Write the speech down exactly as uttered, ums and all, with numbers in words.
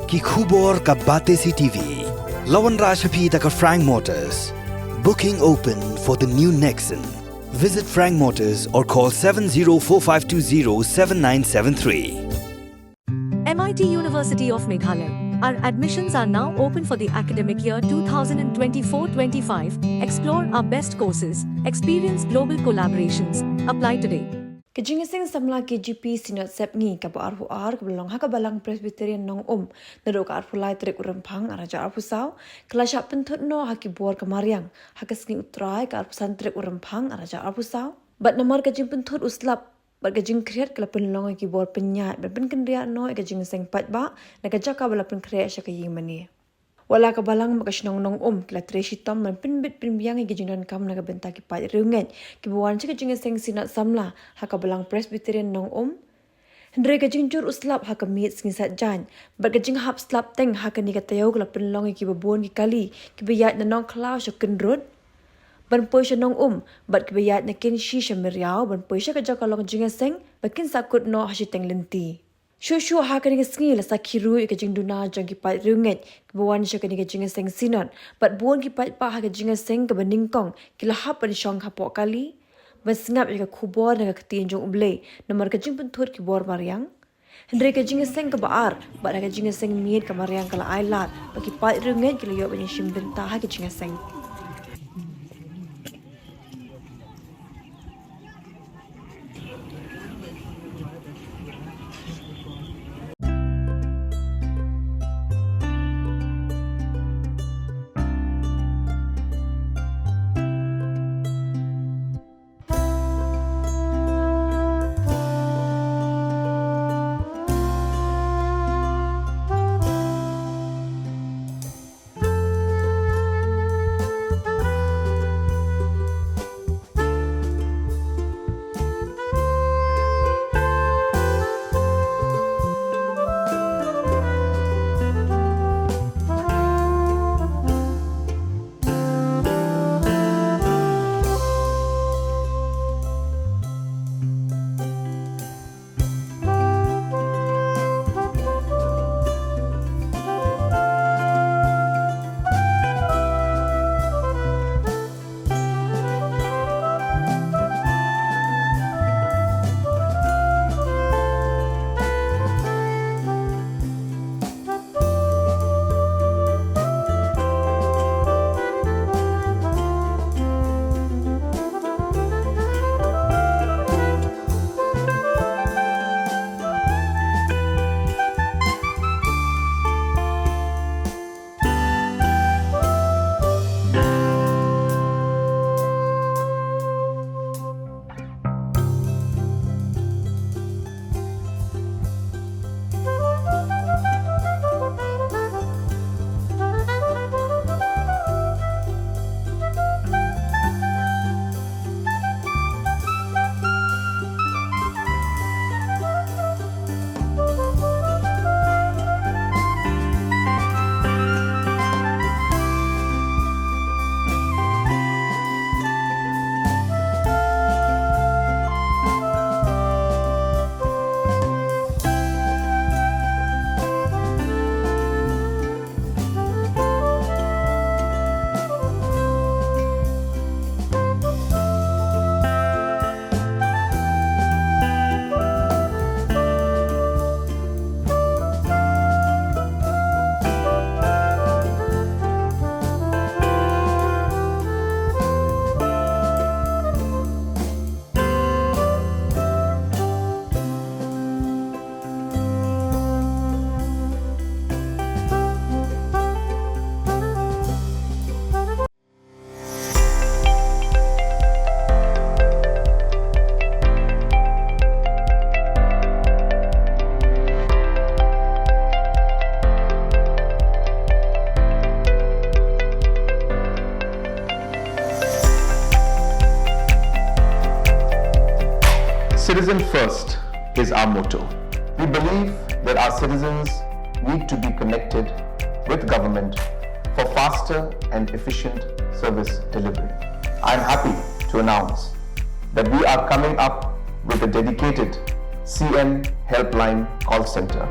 Ki khubor ka Batesi T V. La wanrah sha phi da ka Frank Motors. Booking open for the new Nexon. Visit Frank Motors or call seven zero four five two zero seven nine seven three. M I T University of Meghalaya. Our admissions are now open for the academic year two thousand twenty-four twenty-five. Explore our best courses, experience global collaborations. Apply today. Ka jingïaseng samla K J P Synod Sepngi kaba arphew ar kaba long ha ka Balang Presbyterian Nongum naduh ka arphew lai tarik u Rymphang arhajar arphew saw ka la shah pynthut noh ha ki bor ka mariang ha ka sngi U Trai ka arphew san tarik u Rymphang arhajar arphew saw. Bad namar ka jingpynthut u slap bad ka jingkhriat ka la pynlong ïa ki bor pynïaid ban pynkynriah noh ïa ka jingïaseng paidbah na ka jaka ba la pynkhreh sha ka ïing mane. Wat la ka Balang bad ka shnong Nongum ki la trei shitom ban pynbit pynbiang ïa ki jingdonkam na ka bynta ki paid riewngeit kiba wan sha ka jingïaseng Synod samla ha ka Balang Presbyterian Nongum. Hynrei ka jingjur u slap ha ka miet Sngi Saitjaiñ bad ka jinghap slap teng ha kane ka taïew ka la pynlong ïa kiba bun ki kali kiba ïaid na Nongkhlaw sha Kynrut ban poi sha Nongum bad kiba ïaid na Kynshi sha Meriaw ban poi sha ka jaka long jingïaseng ba kin sa kut noh ha shiteng lynti. Shuh shuh ha kane ka sngi la sakhi ruh ïa ka jingduna jong ki paid riewngeit kiba wan sha kane ka jingïaseng Synod bad bun ki paidbah ha ka jingïaseng kaba nyngkong ki la hap ban shong hapoh kali ban sngap ïa ka khubor na ka ktien jong U Blei namar ka jingpynthut ki bor mariang. Hynrei ka jingïaseng kaba ar bad ha ka jingïaseng miet ka mariang ka la ai lad bad ki paid riewngeit ki la ïoh ban ïashim bynta ha ka jingïaseng. Citizen first is our motto. We believe that our citizens need to be connected with government for faster and efficient service delivery. I am happy to announce that we are coming up with a dedicated C M Helpline call center.